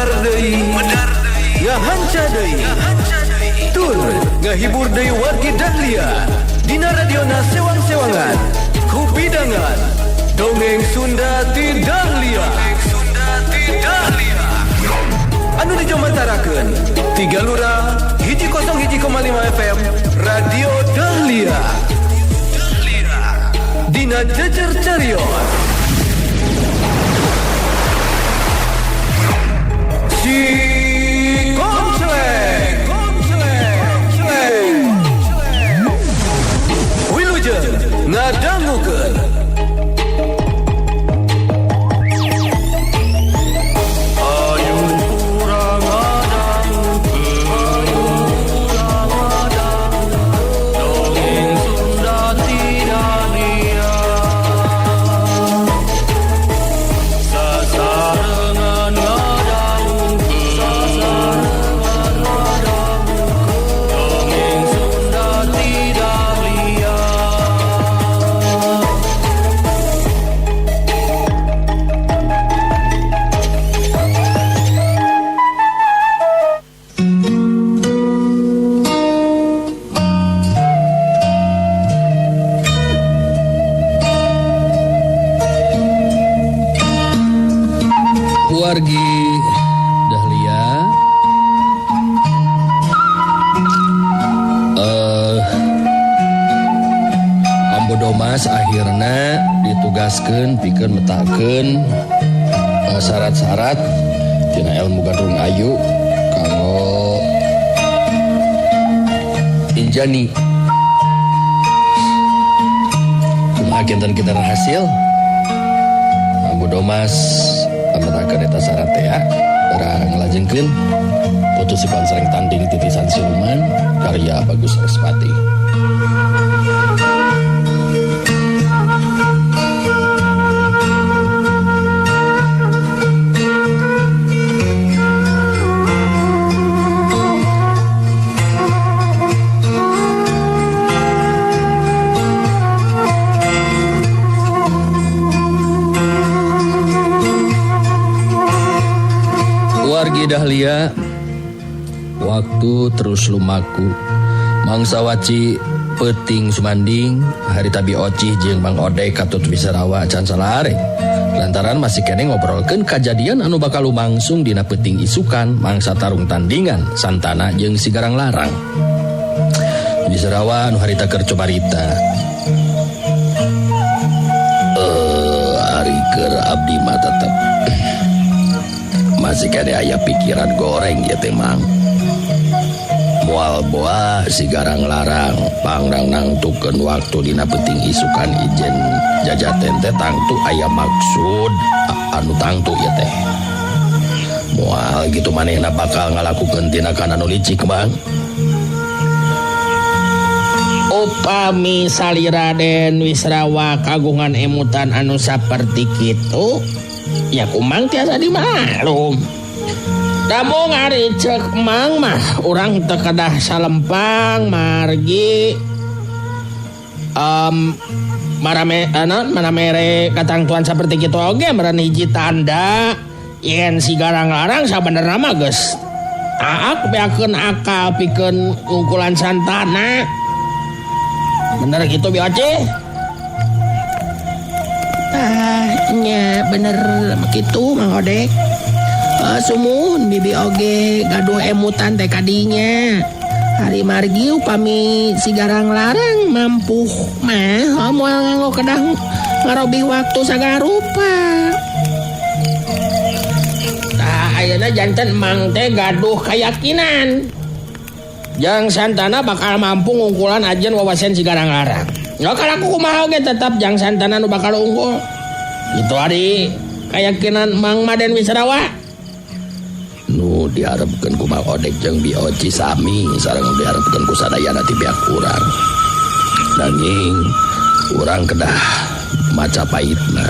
Medar deui, ngahanca deui, tur ngahibur deui wargi Dahlia dina radiona sewang-sewangan ku pidangan Dongeng Sunda ti Dahlia. Anu dijomantarakeun Tiga Lura 101,5 FM Radio Dahlia dina Jejer Carios Si Konceleng. Wilujeng ngadangukeun. Ayo urang ngadangukeun, dongeng Sunda ti Dahlia. Sasarengan ngadangukeun, dongeng Sunda ti Dahlia. Wargi Dahlia, Ambo Domas akhirna ditugaskeun pikeun metakeun syarat-syarat tina ilmu Gandrung Ayu kanggo Injani. Kumaha kinten kita hasil? Ambo Domas metakeun eta syarat teh ya. Urang lajengkeun putus si pansreng tanding titisan siluman karya Bagus Respati. Wargi Dahlia, waktu terus lumaku mangsa waci peuting sumanding hari tabi ocih jeung Mang Odek katut Wisrawa can salare lantaran masih kene ngobrolkeun kajadian anu bakal lumangsung dina peuting isukan mangsa tarung tandingan Santana jeung si Garang Larang. Wisrawa anu harita keur cobarita. Ari keur abdi mah tetep masih kene aya pikiran goreng ya teh Mang. Moal boa si Garang Larang pangrang nangtukeun waktu dina peuting isukan ijen jajaten teh tangtu aya maksud anu tangtu ya teh. Moal gitu manehna bakal ngalakukeun tindakan anu licik Mang. Upami salira Raden Wisrawa kagungan emutan anu saperti kitu ya kumang tiasa dimaklum. Damung ari ceuk Mang mah urang teu kedah salempang margi marame mana mere katangtuan saperti kitu oge meureun hiji tanda yen si Garang Larang sabenerna mah geus aak beakeun akal pikeun ngungkulan Santana. Bener gitu Bi Oce? Tah nya bener kitu Mang Odek. Sumuhun bibi oge gaduh emutan teh kadinya. Hari margi upami si Garang Larang mampuh mah moal nganggo kedah ngarobih waktu sagarupa. Tah ayeuna janten Mang teh gaduh kayakinan Jang Santana bakal mampu ngungkulan ajen wawasan si Garang Larang. Ya kalaku kumaha oge tetap Jang Santana nu bakal unggul. Itu ari keyakinan Mang Maden Wisrawa. Nu diharapkeun ku Mang Odek jeung Bi Oci sami sareng diharapkeun ku sadayana ti pihak urang. Nanging urang kedah maca paitna.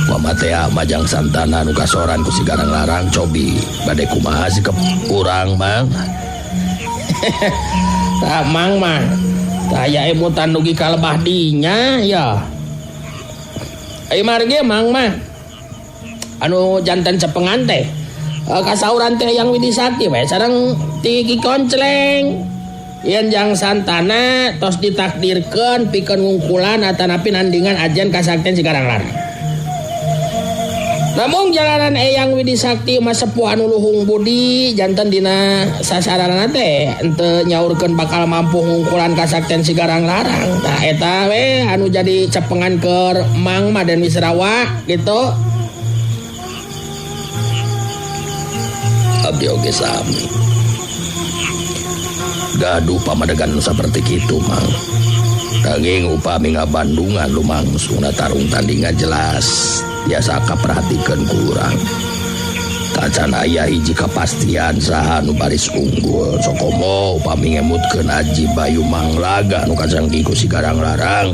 Mamatea Majang Santana nu kasoran ku si Garang Larang cobi bade kumaha sikep urang Mang. Tah Mang mah tah aya emutan dugi ka lebah dinya ya. Ai margi Mang mah anu janten cepengan teh Kasauran teh Eyang Widi Sakti we sareng ti Ki Koncleng. Yen Jang Santana tos ditakdirkeun pikeun ngungkulan atanapi nandingan ajen kasakten Sigarang Larang. Namun jalanan Eyang Widi Sakti mah sepuh anu luhung budi janten dina sasarana teh henteu nyaurkeun bakal mampu ngungkulan kasakten Sigarang Larang. Tah eta we anu jadi cepengan keur Mang Maden Wisrawa gitu. Abdi oge sami. Gaduh pamadegan saperti kitu Mang. Daging upami ngabandungan lumangsungna tarung tandingan jelas biasa kaperhatikeun ku urang. Tacan aya hiji kapastian saha nu baris unggul. Sokomo upami ngemutkeun Aji Bayu Manglaga nu kacanggih ku Sigarang Larang.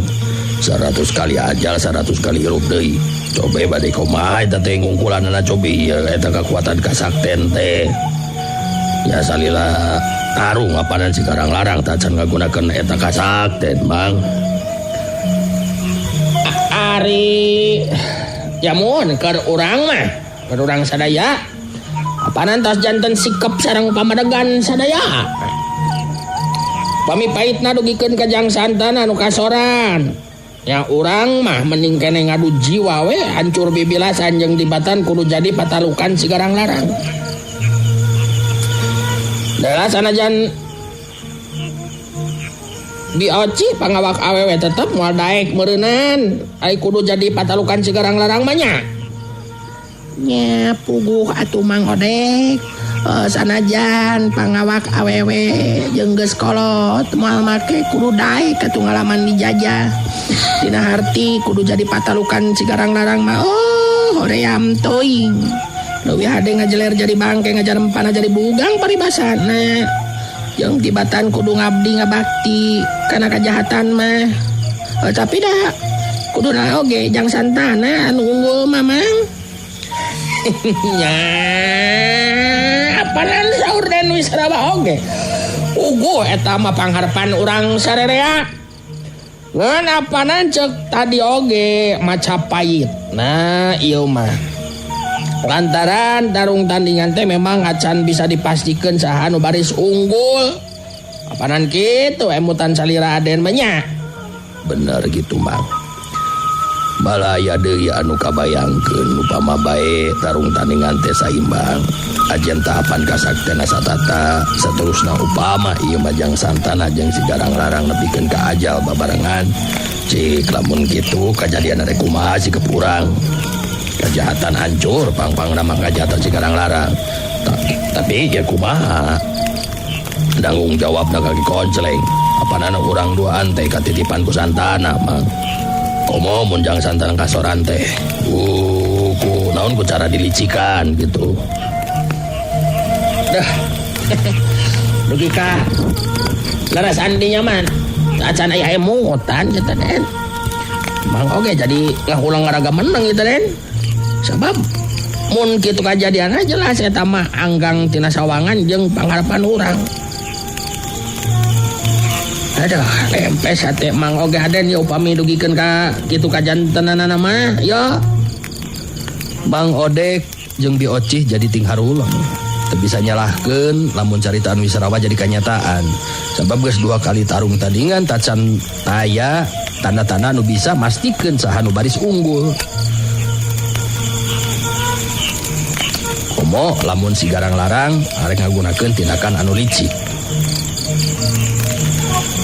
100 kali ajal 100 kali hirup deui. Cobe bade kumaha eta teh ngungkulanana cobi eta kakuatan kasakten teh. Ya salila tarung apanan Sigarang Larang tacan ngagunakeun eta kasakten Mang. Ari jamun keur urang mah, keur urang sadaya apanan tos janten sikep sareng pamadegan sadaya. Pami paitna dugikeun ka Jang Santana anu kasoran. Ya urang mah mending kene ngadu jiwa we hancur bibilasan jeung dibatan kudu jadi patalukan Sigarang Larang. Dalah sanajan Bi Oci pangawak awewe tetep moal daek meureunan ai kudu jadi patalukan Sigarang Larang mah nya. Nya puguh atuh Mang Odek. Sanajan pangawak awewe jeung geus kolot moal make kudu daek atuh ngalaman dijajah. Dina harti kudu jadi patalukan Sigarang Larang mah oh hoream teuing. Leuwih hade ngajeler jadi bangke ngajarempana jadi bugang paribasana. Jeung tibatan kudu ngabdi ngabakti kana kajahatan mah. Tapi dah kuduna oge Jang Santana anu unggul mah Mang. Nya apanan saur Den Wisrawa oge. Uguh eta mah pangharepan urang sarerea. Ngan apanan ceuk tadi oge maca pait. Nah ieu mah lantaran tarung tandingan teh memang acan bisa dipastikan saha nu baris unggul. Apanan kitu emutan salira Aden mah nya. Bener gitu Mang. Balaya deui anu kabayangkeun upama bae tarung tandingan teh saimbang. Ajen tahapan kasaktena satata saterusna upama ieu mah Jang Santana jeung Sigarang Larang nepikeun ka ajal babarengan. Cik lamun kitu kajadian rek kumaha sikep urang. Kejahatan hancur pang-pang nama kejahatan Sigarang Larang. Tapi ya kumaha tanggung jawab na kaki koncleng. Apanana urang duaan teh katitipan ku Santana Mang. Komo mun Jang Santana kasoran teh. Ku naon ku cara dilicikan gitu. Dah. Dugi ka laras andinya man. Acan aya emutan kitu Den. Mang oge jadi ngahulang ngaraga menang gitu Den. Sebab mun kitu kajadianna jelas eta mah anggang tina sawangan jeung pangharapan urang. Aduh, lempes hate Mang oge Aden ya upami dugikeun ka kitu kajantenanana mah ya. Mang Odek jeung Bi Ocih jadi ting haruleng. Teu bisa nyalahkeun lamun caritaan Wisrawa jadi kanyataan. Sabab geus 2 kali tarung tandingan tacan taya tanda-tanda nu bisa mastikeun saha nu baris unggul. Komo lamun Sigarang Larang arek ngagunakeun tindakan anu licik.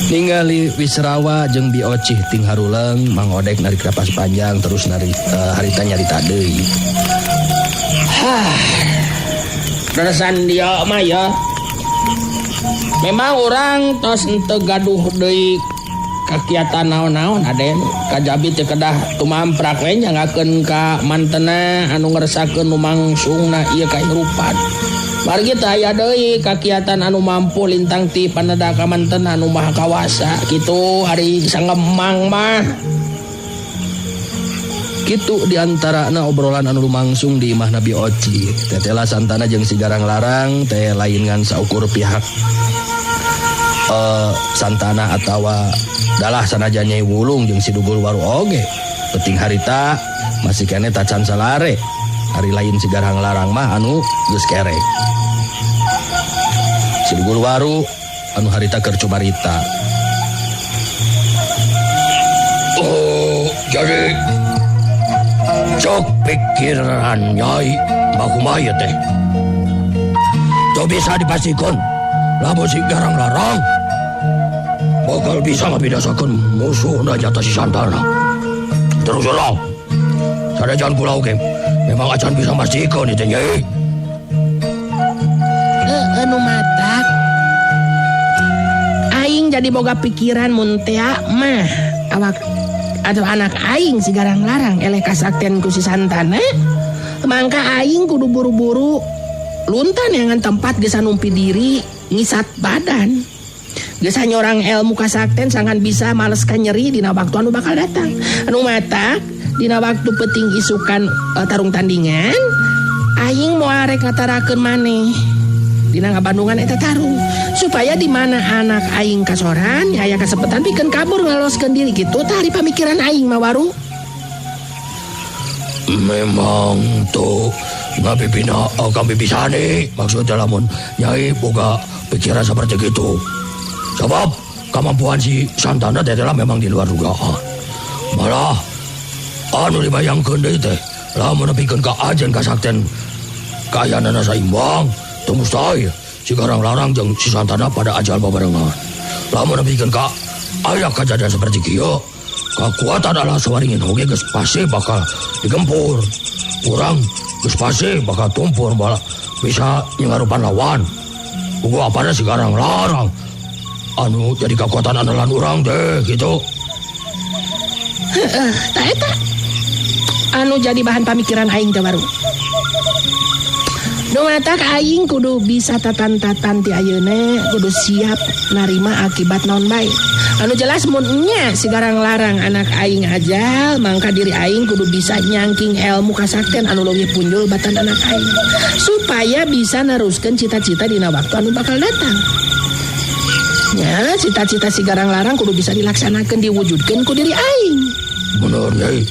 Ningali Wisrawa jeung Bi Ocih ting haruleng, Mang Odek narik napas panjang terus narik harita nyarita deui. Hah. Leresan dia mah ya. Memang orang tos henteu gaduh deui kakiatan naon-naon Aden. Kajabi teu kedah tumamprak we nyangakeun ka mantena anu ngeresakeun nu mangsungna ieu kahirupan. Margi teu aya deui kakiatan anu mampu lintang ti paneda ka mantena anu maha kawasa kitu ari sangemang mah. Kitu diantarana obrolan anu lumangsung di imah Nabi Oci. Tetela Santana jeung Sigarang Larang teh lain ngan saukur pihak Santana atawa dalah sanajan Nyai Wulung jeung si Dugul Waru oge. Penting harita masih kene tacan salare. Ari lain si Garang Larang mah anu geus kerek. Si Guru Waru anu harita keur cumarita. Oh, jadi cok pikiran Nyai kumaha ieu teh. Teu bisa dipastikan lamun si Garang Larang bakal bisa ngabinasakeun musuhna nyata si Santana. Terus terang, sanajan kula oge memang acan bisa mastikeun ieu teh Nyai. Nu matak aing jadi boga pikiran mun tea mah awak atau anak aing si Garang Larang eleh kasakten ku si Santana, mangka aing kudu buru-buru luntan yang tempat geus numpi diri ngisat badan. Geus nyorang ilmu kasakten sangan bisa maleskan nyeri dina waktu anu bakal datang. Anu matak dina waktu peting isukan tarung tandingan aing moal rek ngatarakeun maneh dina ngabandungan eta tarung supaya di mana anak aing kasoran aya kasepetan pikeun kabur ngaloskeun diri kitu tah ari pamikiran aing mah Waru. Memang tuh ngabibina kami bisane maksudnya lamun Nyai boga pikiran seperti gitu. Sebab kemampuan si Santana teh memang di luar dugaan. Malah anu dibayangkeun deui teh lamun nepikeun ka ajen kasakten kaayaanana saimbang teu mustahil si Garang Larang jeung si Santana pada ajal babarengan. Lamun nepikeun ka aya kajadian seperti kieu, kekuatan alas waringin oge geus pasti bakal digempur. Urang geus pasti bakal tumpur malah bisa nyengarupan lawan. Uga apana si Garang Larang anu jadi kekuatan andalan urang deh gitu. Heeh, ta eta anu jadi bahan pamikiran aing teh Waru. Nu matak aing kudu bisa tatan-tatan ti ayeuna, kudu siap narima akibat naon bae. Anu jelas mun nya si Garang Larang anak aing ajal, mangka diri aing kudu bisa nyangking ilmu kasakten anu leuwih punjul batan anak aing supaya bisa neruskeun cita-cita dina waktu anu bakal datang. Nya, cita-cita si Garang Larang kudu bisa dilaksanakeun diwujudkeun ku diri aing. Bener Nyai.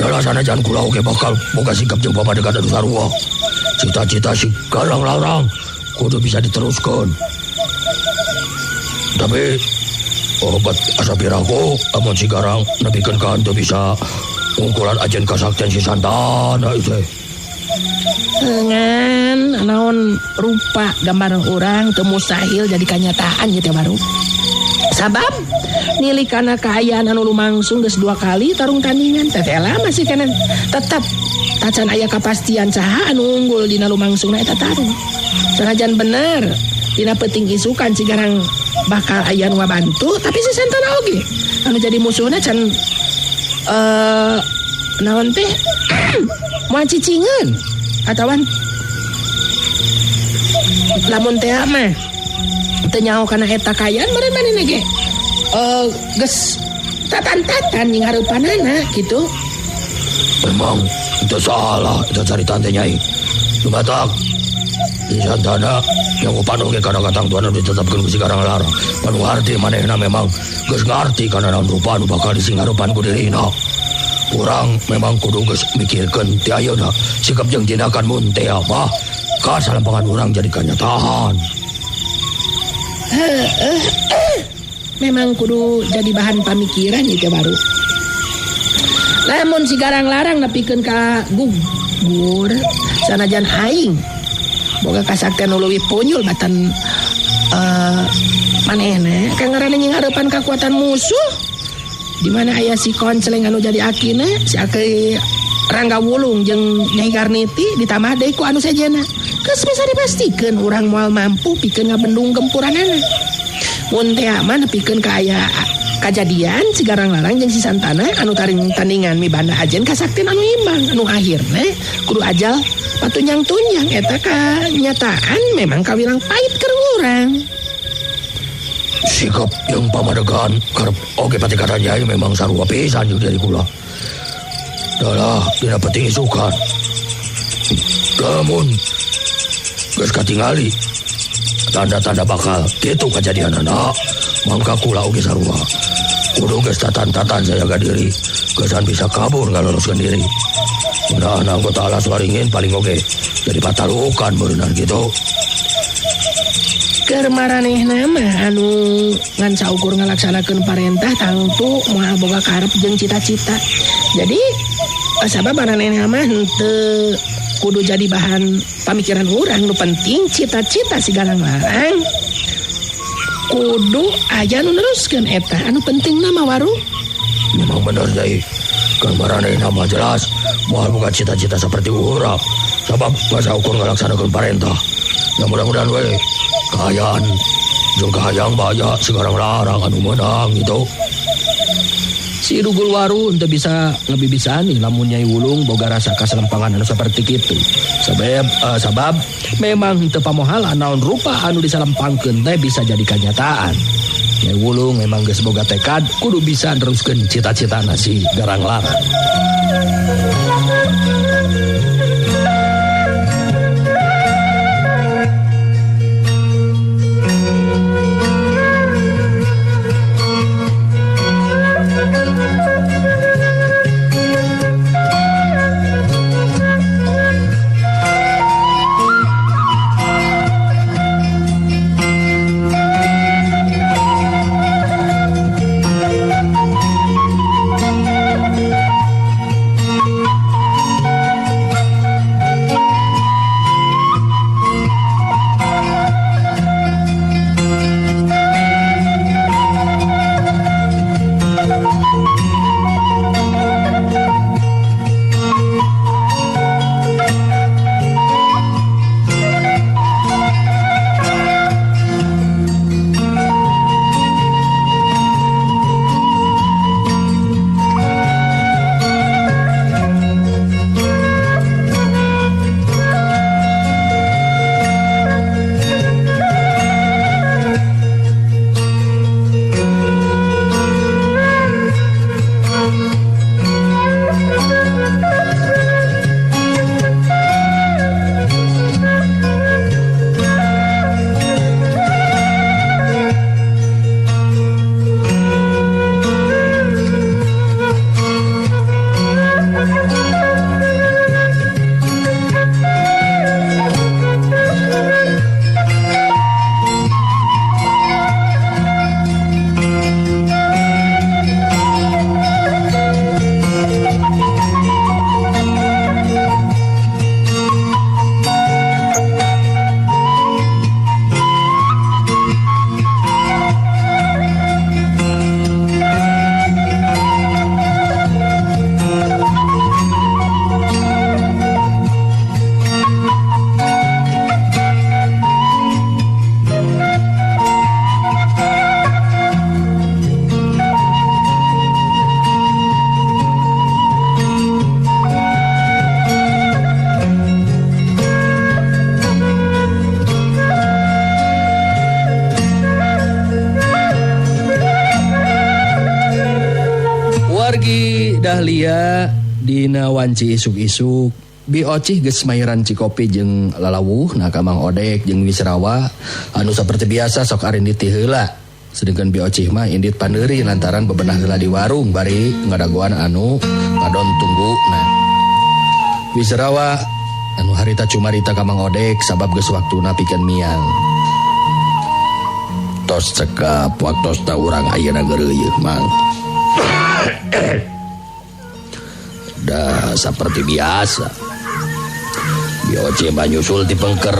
Dalah sanajan kula oge bakal boga sikap jeung pamadegan anu sarua. Cita-cita si Garang Larang kudu bisa diteruskan. Tapi obat asa piraku amun si Garang nepikeun ka henteu bisa ngungkulan ajen kasakten si Santana ieu teh. Ngan naon rupa gambar urang teu mustahil jadi kanyataan ieu teh Waru. Sabab nilik kana kaayaan anu lumangsung geus 2 kali tarung tandingan teh masih kana tetep tacan aya kapastian saha anu unggul dina lumangsungna eta tarung. Sanajan bener dina peuting isukan si Garang bakal aya nu ngabantu, tapi si Santana oge anu jadi musuhna can naon teh moal cicingeun atawa lamun teh mah teu nyaho kana eta kaayaan meureun manehna ge geus tatan-tatan jeung hareupanana kitu. Memang itu salah itu carita teh Nyai. Lumatak di Santana yang upan oge kana katangtuan anu ditetapkeun ku si Garang Larang. Anu harti manehna memang geus ngarti kana naon rupa anu bakal disingharupan ku dirina. Urang memang kudu geus mikirkeun ti ayeuna sikap jeung tindakan mun teh mah ka salampangan urang jadi kanyataan. Memang kudu jadi bahan pamikiran ieu teh Waru. Lamun si Garang Larang nepikeun ka gugur sanajan aing boga kasaktian nu leuwih punjul batan manehna ka ngaranna nyinghareupan kakuatan musuh di mana aya si Konceleng anu jadi akina si Aki Rangga Wulung jeung Nyai Karniti ditambah deui ku anu sejenna. Geus bisa dipastikeun urang moal mampu pikeun ngabendung gempuranana. Mun teh mah nepikeun ka aya kajadian si Garang Larang jeung si Santana anu taring tandingan mibanda ajen kasaktian anu imbang anu akhirna kudu ajal patunjang-tunjang eta kanyataan memang kawilang pahit keur urang. Sikap yang pamadegan karep oge patikatan Nyai memang sarua pisan jeung diri kula. Dalah dina penting isukan. Lamun geus katingali tanda-tanda bakal kitu kajadianana, mangka kula oge sarua. Kudu geus tatan-tatan sajaga diri. Geus bisa kabur ngaloloskeun diri. Mudahan anggota Alas Waringin paling oge jadi patarukan berenang gitu. Keur maranehna mah anu ngan saukur ngalaksanakeun parentah tangtu moal boga karep jeung cita-cita. Jadi sabab maranehna mah henteu kudu jadi bahan pamikiran urang, nu penting cita-cita si Galang Larang kudu aya nu neruskeun eta, anu pentingna mah waru. Memang bener Nyai, kan maranehna mah jelas moal boga cita-cita seperti urang sabab ngan saukur ngalaksanakeun parentah. Ya mudah-mudahan we kahayaan jeung kahayang baya si Garang Larang anu menang gitu. Si Dugul Waru henteu bisa ngebibisani lamun Nyai Wulung boga rasa kaselempangan anu saperti kitu. Sabab memang henteu pamohala naon rupa anu disalempangkeun teh bisa jadi kanyataan. Nyai Wulung memang geus boga tekad kudu bisa neruskeun cita-citana si Garang Larang. Dahlia dina wanci isuk-isuk Bi Ocih geus mahiran cikopi jeung lalawuh na ka Mang Odek jeung Wisrawa anu saperti biasa sok arindit ti heula. Sedengkeun Bi Ocih mah indit paneuri lantaran bebenah heula di warung bari ngadagoan anu ngadon tungguna. Wisrawa anu harita cumarita ka Mang Odek sabab geus waktuna pikeun miang. Tos cekap waktosna urang ayeuna geureuyeuk Mang. Dah seperti biasa Bi Ocih mah nyusul ti pengker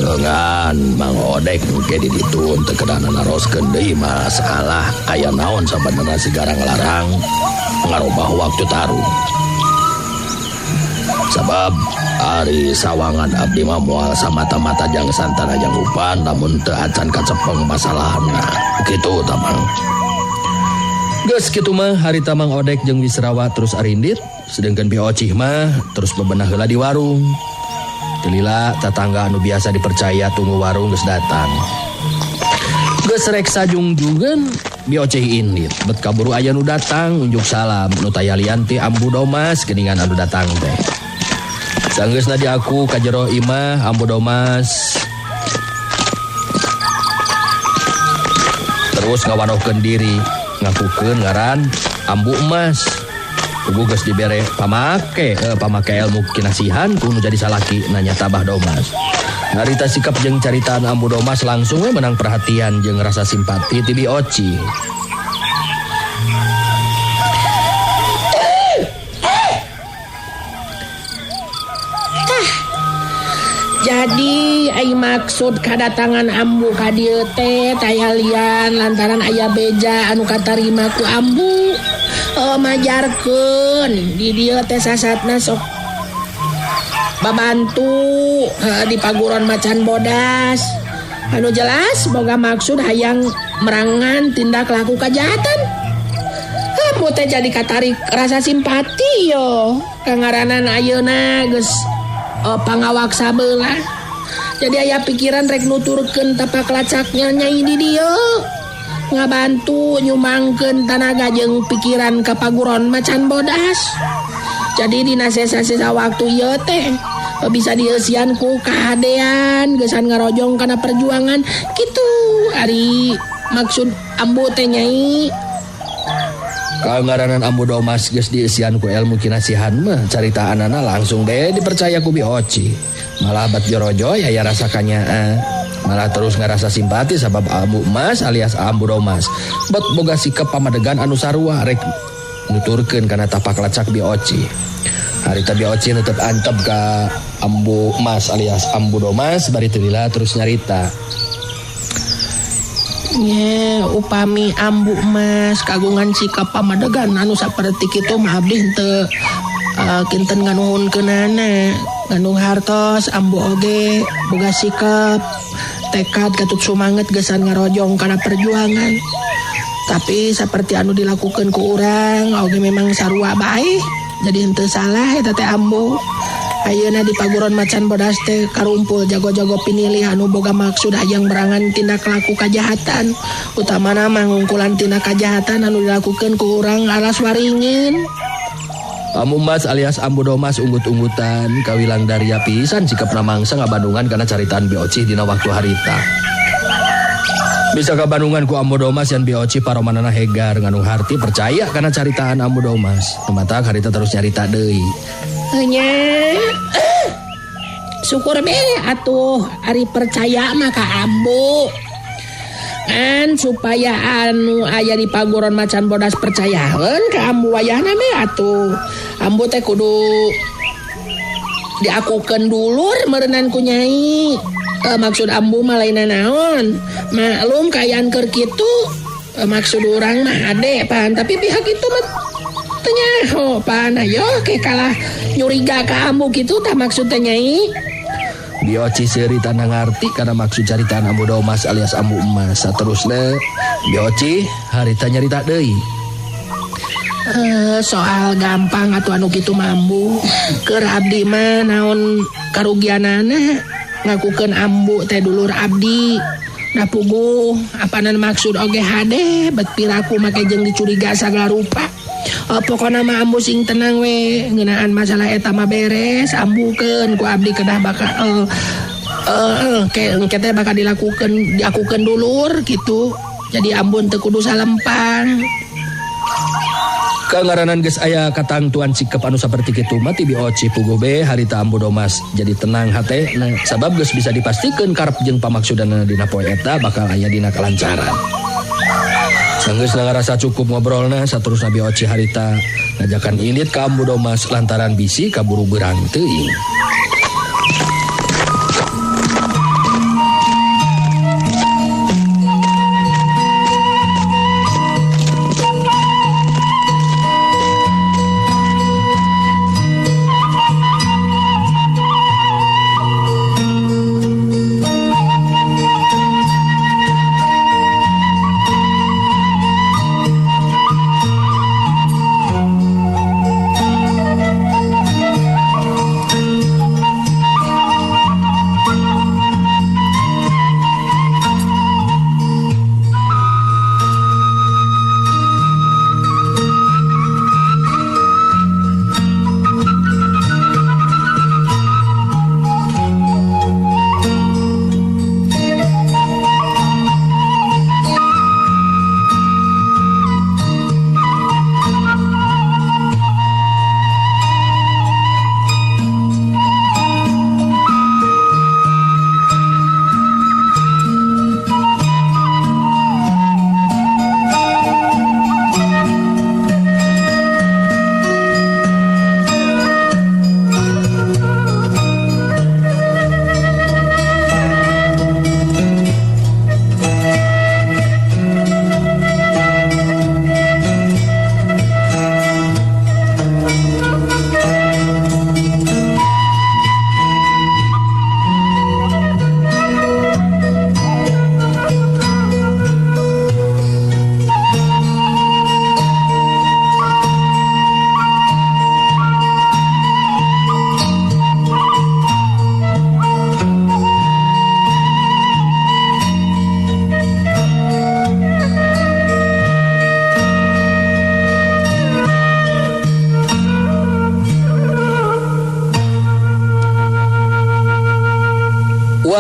ngan Mang Odek engke di ditu teu kedah naroskeun deui masalah aya naon sabenerna si Garang Larang ngarobah waktu tarung. Sabab ari sawangan abdi mah moal samata-mata jang santana jang upan lamun teu acan kacepeng masalahna kitu tah Mang. Geus kitu mah harita Mang Odek jeung Wisrawa terus arindit, sedengkeun Bi Ocih mah terus bebenah heula di warung. Telila tatangga anu biasa dipercaya tunggu warung geus datang. Geus rek sajungjugeun Bi Ocih indit, bet kaburu aya nu datang unjuk salam nu taya lian ti Ambu Domas geuningan anu datang teh. Sanggeusna diaku ka jero imah Ambu Domas terus ngawanohkeun diri. Ngakukeun ngaran Ambu Emas. Puguh geus dibere pamake, pamake ilmu kinasihan ku nu jadi salaki nanya Tabah Domas. Harita sikap jeung caritaan Ambu Domas langsung we menang perhatian jeung rasa simpati ti Bi Oci. Jadi ai maksud kadatangan Ambu ka dieu teh taya lian lantaran aya beja anu katarima ku Ambu. Majarkeun di dieu teh sasatna sok babantu di paguron macan bodas. Anu jelas boga maksud hayang merangan tindak laku kajahatan. Ambu teh jadi katarik rasa simpati yo. Kangaranan ayeuna geus pangawak sabelah. Jadi aya pikiran rek nuturkeun tapak lacaknya nyai di dieu. Ngabantu nyumangkeun tanaga jeung pikiran ka paguron macan bodas. Jadi dina sesa-sesa waktu ieu teh bisa dieusian ku kahadean geusan ngarojong kana perjuangan kitu. Ari maksud Ambu teh nyai. Kangaranan Ambu Domas geus dieusian ku ilmu kinasihan mah caritaanana langsung bae dipercaya ku Bi Oci. Malah bat jorojo ya rasa kanyaa. Malah terus ngarasa simpati sabab Ambu Emas alias Ambu Domas bet boga sikap pamadegan anu sarua rek nuturkeun kana tapak lacak Bi Oci. Harita Bi Oci tetep antep ka Ambu Emas alias Ambu Domas bari teu lila terus nyarita. Nya upami Ambu Emas kagungan sikap pamadegan anu saperti kitu mah abdi henteu kinten nganuhunkeunana. Ngandung hartos Ambu oge boga sikap tekad katut sumanget gesan ngarojong kana perjuangan. Tapi seperti anu dilakukan ku urang oge memang sarua bae. Jadi henteu salah eta teh Ambu. Ayeuna di paguron macan bodas teh karumpul jago-jago pinilih anu boga maksud hayang berangan tindak laku kajahatan. Utamana mah ngungkulan tindak kajahatan anu dilakukeun ku urang alas waringin. Ambu Emas alias Ambu Domas unggut-unggutan kawilang daria pisan sikapna mangsa ngabandungan kana caritaan Bi Oci dina waktu harita. Bisa kabandungan ku Ambu Domas yang Bi Oci paromanana hegar nganu harti percaya kana caritaan Ambu Domas. Tumatak harita terus nyarita deui. Nya syukur be atuh ari percaya mah ka Ambu. Kan supaya anu aya di paguron macan bodas percayaeun ka Ambu wayahna be atuh. Ambu teh kudu diakukeun dulur meureunnan ku nyai. Maksud Ambu mah lain naon. Maklum kaayaan keur kitu. Maksud urang mah ade pan, tapi pihak itu mah teu nyaho pan. Ayo ke kalah nyuriga ka Ambu kitu tah maksud teh nyai. Bi Oci seuri tanda ngarti karena maksud caritaan Ambu Domas alias Ambu Emas. Saterusna Bi Oci harita nyarita deui. Soal gampang atuh anu kitu mah Ambu. Keur abdi mah naon karugianana ngakukeun Ambu teh dulur abdi. Da puguh apanan maksud oge hade bet piraku make jeung dicuriga sagala rupa. Pokona mah Ambu sing tenang we ngeunaan masalah eta mah beres ambukeun ku abdi kedah bakal engke teh bakal dilakukeun diakukeun dulur gitu. Jadi Ambu teu kudu salempang. Kangaranan geus aya katangtuan sikap anu saperti kitu mah ti Bi Oci puguh be harita Ambu Domas jadi tenang hate nah, sabab geus bisa dipastikeun karep jeung pamaksudanana dina poe eta bakal aya dina kalancaran. Sanggeus ngarasa cukup ngobrolna saterusna Bi Oci harita ngajakan indit ka Ambu Domas lantaran bisi kaburu beurang teuing.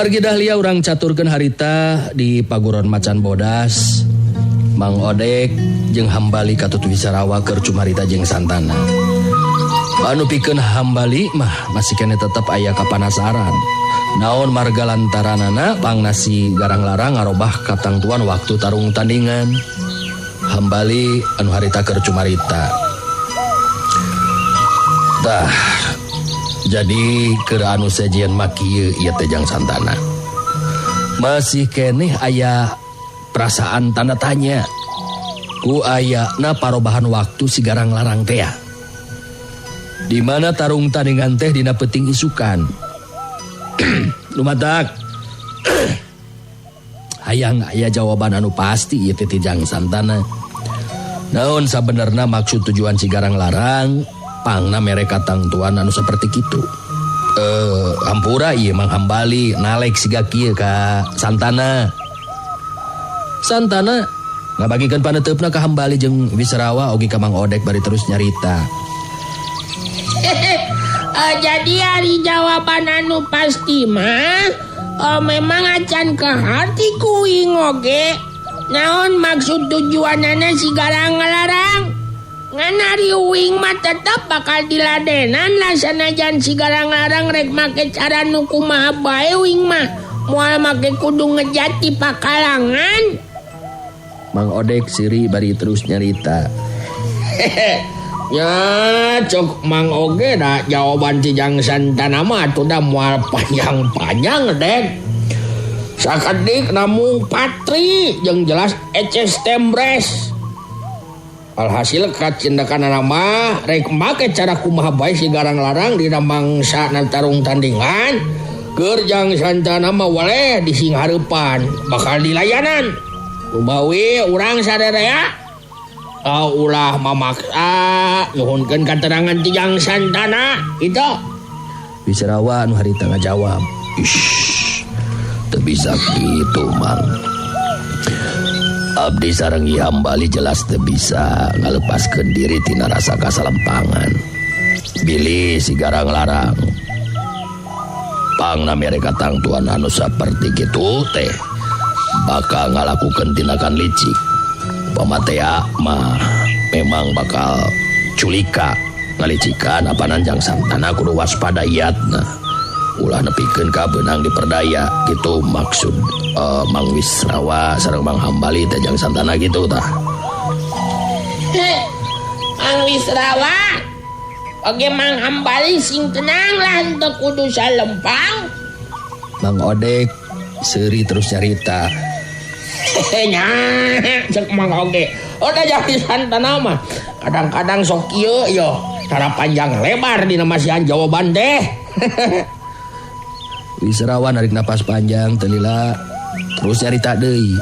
Wargi Dahlia urang caturkeun harita di Paguron Macan Bodas. Mang Odek jeung Hambali katut Wisarawa keur cumarita jeung Santana. Anu pikeun Hambali mah masih keneh tetep aya kapanasaran. Naon marga lantaranana pangna si Garang Larang ngarobah katangtuan waktu tarung tandingan. Hambali anu harita keur cumarita. Tah, jadi keur anu sejian mah kieu ieu teh Jang Santana. Masih keneh aya perasaan tanda tanya. Ku ayana parobahan waktu si Garang Larang teh ya. Di mana tarung tandingan teh dina peuting isukan. Lumatak. Hayang aya jawaban anu pasti ieu teh ti Jang Santana. Naon sabenerna maksud tujuan si Garang Larang pangna mere katangtuan anu saperti kitu. Hampura ieu Mang Hambali nalek siga kieu ka Santana. Santana ngabagikeun paneuteup ka Hambali jeung Wisrawa oge ka Mang Odek bari terus nyarita. Jadi ari jawaban anu pasti mah memang acan ke hati kuing oge. Naon maksud tujuanana si Garang Larang? Ngan ari uing mah tetep bakal diladenan lah sanajan si Garang Larang rek make cara nu kumaha bae uing mah. Moal make kudu ngejati pakalangan. Mang Odek siri bari terus nyarita. Ya cok Mang Oge dah jawaban ti Jang Santana mah atuh da moal panjang-panjang dek. Sakedik namung patri jeung jelas eces tembres. Alhasil kacindakanana mah rek make cara kumaha bae si Garang Larang dina mangsa tarung tandingan. Keur Jang Santana mah waleh dising hareupan bakal dilayanan. Lumawi urang sadaya ulah mamaksa nyuhunkeun katerangan ti Jang Santana itu. Wisrawa anu harita ngajawab. Ish, teu bisa kitu Mang. Abdi sareng Ki Hambali jelas teu bisa ngalepaskeun diri tina rasa kasalempangan. Bilih si Garang Larang pangna mere katangtuan anu saperti kitu teh bakal ngalakukeun tindakan licik. Pamatea mah memang bakal culika ngalicikan apanan Jang Santana kudu waspada iatna. Ulah nepikeun ka beunang diperdaya gitu maksud Mang Wisrawa sareng Mang Hambali teh Jang Santana gitu tah. Mang Wisrawa oge Mang Hambali sing tenang lah henteu kudu salempang. Mang Odek seuri terus nyarita. Nya cek Mang Oge. Udah jadi Santana mah kadang-kadang sok kieu yo cara panjang lebar dina masihan jawaban teh. Wisrawa narik napas panjang teu lila terus nyarita deui.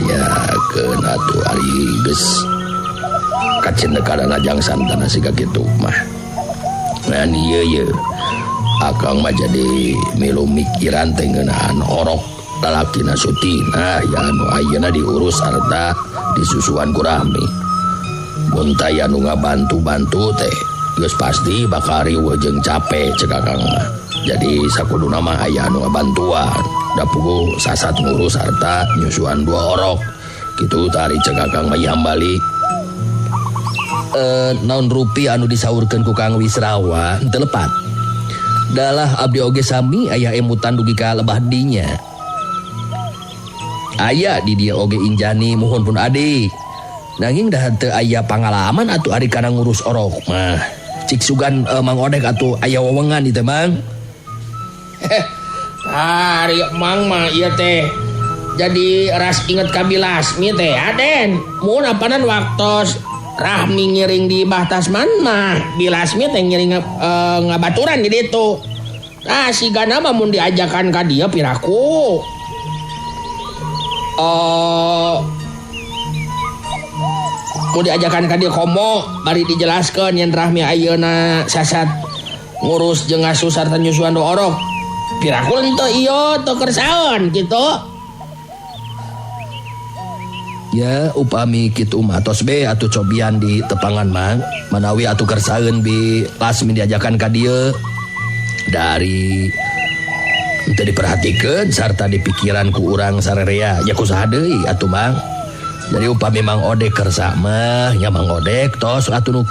Ya keun atuh ari geus kacindekanana Jang Santana siga kitu mah. Ngan ieu ye akang mah jadi milu mikiran teh ngeunaan orok lalakina Sutina ya anu ayeuna diurus sarta disusuan ku Rahmi. Mun taya nu ngabantu-bantu teh geus pasti bakal riweuh jeung capek cek akang mah. Jadi sakuduna mah aya anu ngabantuan da puguh sasat ngurus sarta nyusuan dua orok. Kitu tari cek akang mah Hambali. Naon rupi anu disaurkeun ku Kang Wisrawa henteu lepat. Dalah abdi oge sami aya emutan dugi ka lebah dinya. Aya di dia oge Injani muhun pun adik. Nanging dah teu aya pangalaman atuh ari kana ngurus orok mah. Cik sugan Mang Odek atuh aya wewengan ieu teh Mang. Ari Mang mah ieu teh jadi ras inget ka Bilasmi teh Aden. Mun apanan waktos Rahmi ngiring di Bahtasman mah Bilasmi teh ngiring ngabaturan di ditu. Nah sigana mah mun diajakan ka dieu piraku. Mun diajakan ka dieu komo bari dijelaskeun yen Rahmi ayeuna sasat ngurus jeung ngasus sarta nyusuan dua orok. Piraku henteu ieu teu kersaeun kitu. Ya upami kitu mah tos be atuh cobian di tepangan Mang manawi atuh kersaeun bi Lasmi diajakan ka dieu. Dari teu diperhatikeun sarta dipikiran ku urang sarerea ya kusaha deui atuh Mang. Jadi upami Mang Odek kersa mah nya Mang Odek tos atuh nu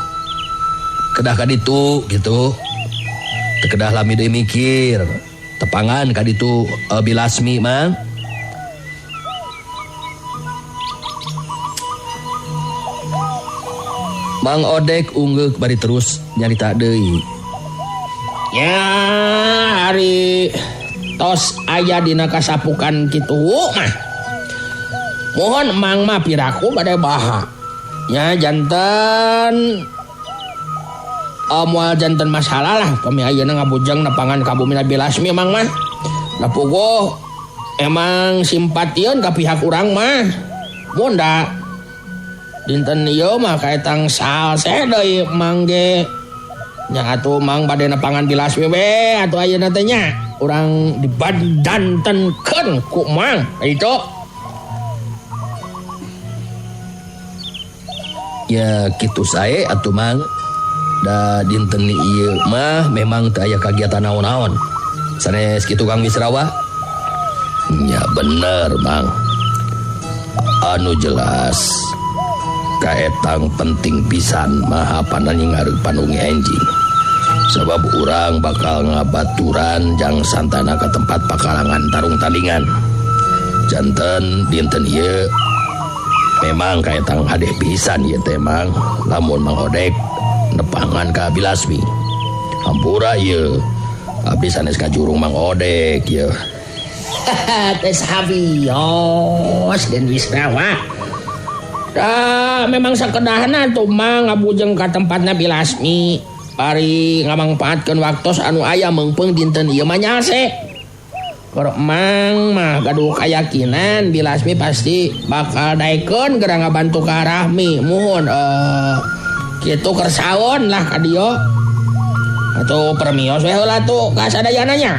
kedah ka ditu gitu. Teu kedah lami deui mikir. Tepangan ka ditu Bilasmi Mang. Mang Odek unggeuk bari terus nyarita deui. Ya ari tos aya dina kasapukan kitu mah. Mohon Mang mah piraku bade baha. Nya janten moal janten masalah lah pami ayeuna ngabujeng nepangan ka bumi Bilasmi Mang mah. Da puguh emang simpatieun ka pihak urang mah. Mun da dinten ieu mah kaetang salse deui Mang ge. Nya atuh Mang bade nepangan Bilasmi we atuh ayeuna teh nya. Urang dibadantenkeun ku Mang itu. Ya kitu sae atuh Mang. Da dinten ieu mah memang teu aya kagiatan naon-naon. Sanes kitu Kang Wisrawa? Nya bener Mang. Anu jelas kaetang penting pisan maha panan ngareupan ungi enjing. Sebab urang bakal ngabaturan jang Santana ke tempat pakalangan tarung tandingan. Janten dinten ieu memang kaetang hadeh pisan ieu teh Mang. Lamun Mang Odek nepangan ka Bilasmi. Hampura ieu abdi sanes kajurung Mang Odek ieu. Tes habios Den Wisrawa. Da memang sakedahna tuh Mang ngabujeng ka tempatna Bilasmi. Bari ngamangpaatkeun waktos anu aya meungpeung dinten ieu mah nyalse. Keur Mang mah gaduh kayakinan Bilasmi pasti bakal daekeun geura ngabantu ka Rahmi. Muhun kitu kersaon lah ka dieu. Atuh permios we heula tuh ka sadayana nya.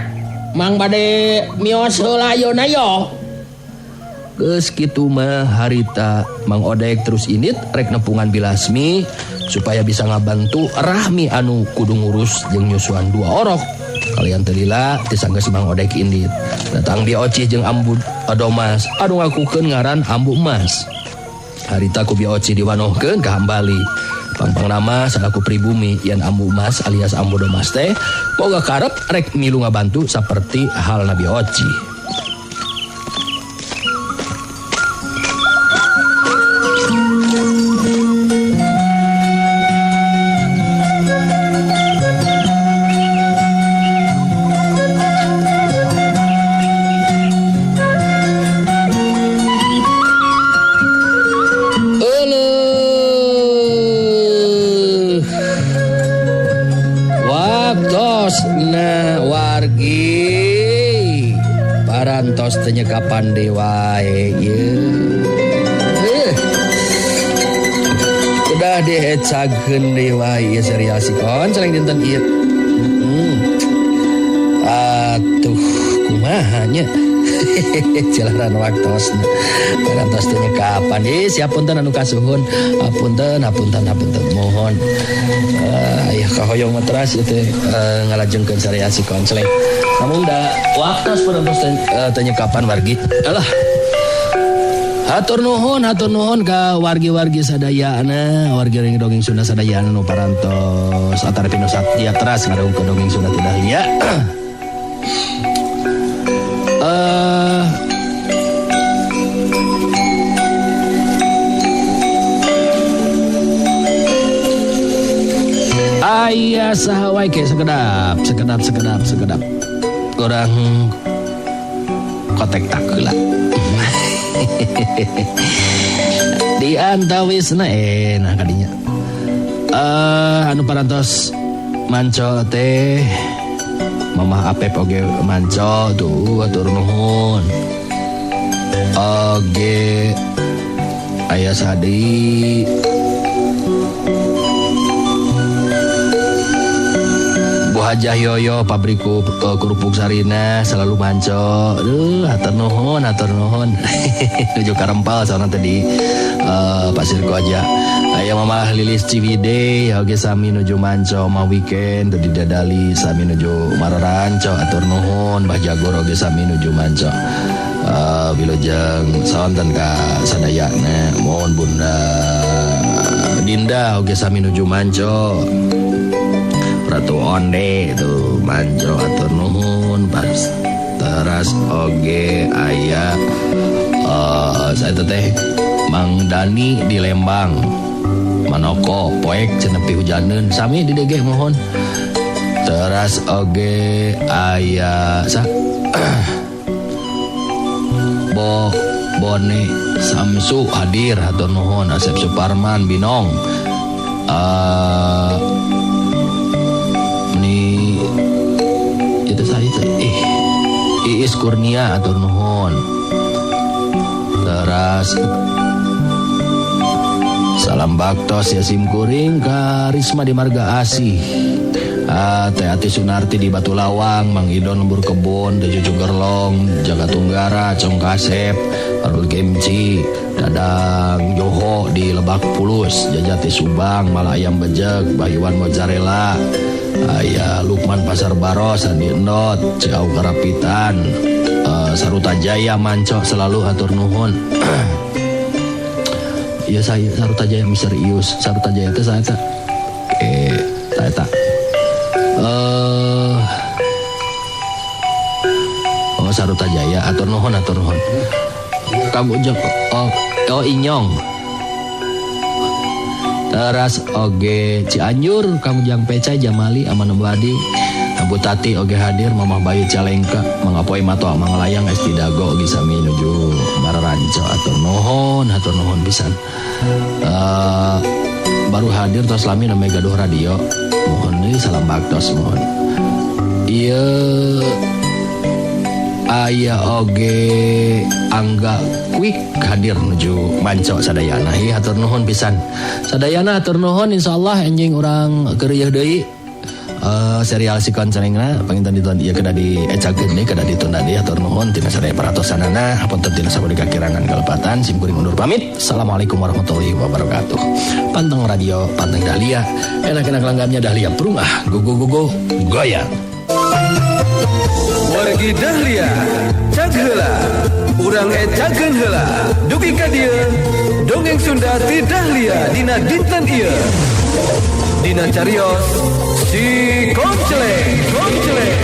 Mang bade mios heula ayeuna yo. Geus kitu mah harita Mang Odek terus init rek nepungan Bilasmi supaya bisa ngabantu Rahmi anu kudu ngurus jeung nyusuan dua orok. Kalian teu lila teu sanggeus Mang Odek indit. Datang Bi Ocih jeung Ambu Domas anu ngakukeun ngaran Ambu Emas. Harita ku Bi Ocih diwanohkeun ka Hambali. Pangpang nama salaku pribumi yen Ambu Emas alias Ambu Domas teh boga karep rek milu ngabantu saperti hal Nabi Ocih. Kapan dewae ieu udah dihecakeun deui wae ieu serial si konceleng dinten ieu. Atuh kumaha nya. Jalanan waktosna parantos teh kapan siap punten anu kasuhun apunten apunten apunten mohon aya kahoyong mah teras ieu teh ngalajengkeun serial si konceleng. Namun da waktos parantos teh kapan wargi. Alah. Hatur nuhun ka wargi-wargi sadayana, wargi ring dongeng Sunda sadayana nu parantos atara pinu satya teras ngadongkeun dongeng Sunda teh Dahlia. Aya saha wae ke sekedap. Urang kotek tak heula. Di antawisna nah kadinya. Anu parantos manco teh Mamah Apep oge manco tuh atur nuhun. Oge aya sadi Bu Hajah Yoyo pabriku kerupuk Sarina selalu manco. Duh, hatur nuhun. Nuju karempal saurna teh di Pasir Koja. Aya Mamah Lilis Ciwidey oge sami nuju manco ma weekend teu didadali sami nuju mararanco atur nuhun Bah Jagor oge sami nuju manco. Wilujeng sonten ka sadayana mohon Bunda Dinda oge sami nuju manco. Ratu Onde tuh manco atur nuhun pas teras oge aya saya teh Mang Dani di Lembang Manoko poek cenepi hujaneun sami di degeh mohon teras oge aya sa Bo Bone Samsu hadir hatur nuhun Asep Suparman Binong ni itu saya Iis Kurnia hatur nuhun teras salam baktos ya simkuring Karisma di Marga Asih Teh Ati Sunarti di Batu Lawang Mang Idon Lembur Kebon Teh Cucu Gerlong Jaga Tunggara Cong Kasep Arul Gemci Dadang Joho di Lebak Pulus Jajati Subang Mala Ayam Bejek Bahyuan Mozzarella Aya Lukman Pasar Baros Andi Endot Ciau Karapitan Saruta Jaya Manco selalu hatur nuhun. Ya saya Saruta Jaya misterius Saruta Jaya teh saya tak saya tak oh Saruta Jaya atur nuhun kamu jok oh Inyong teras oge Cianjur kamu jang pecah Jamali Aman Badi Abu Tati oge hadir Mamah Bayu Calengka Mangapoi Mato Manglayang Esti Dago oge sami nuju mararanco atur nuhun pisan baru hadir tos lami namanya gaduh radio mohon deui salam baktos mohon ieu aya oge Angga Quick hadir nuju manco sadayana hi hatur nuhun pisan sadayana hatur nuhun insyaallah enjing urang keureuh deui serial si koncelengna panginten diton ieu kedah diecakeun deui kedah ditunda deui hatur nuhun tina sadaya peratosanana hapunten tina sabada kakirangan kalepatan sim kuring undur pamit. Assalamualaikum warahmatullahi wabarakatuh. Panteng radio panteng Dahlia enak-enak langgamnya Dahlia Prungah go go go go goyang. Wargi Dahlia cag heula urang ecakeun heula dugi ka dieu dongeng Sunda ti Dahlia dina dinten ieu dina carios si Konceleng Konceleng.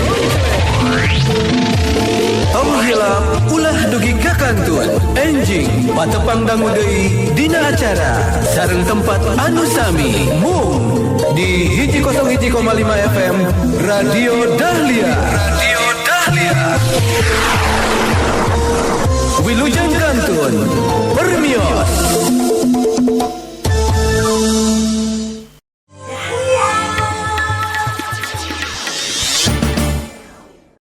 Tong hilap ulah dugi ka kantun enjing patepang dangu deui dina acara sareng tempat anu sami mung di 101,5 FM Radio Dahlia. Radio Dahlia. Wilujeng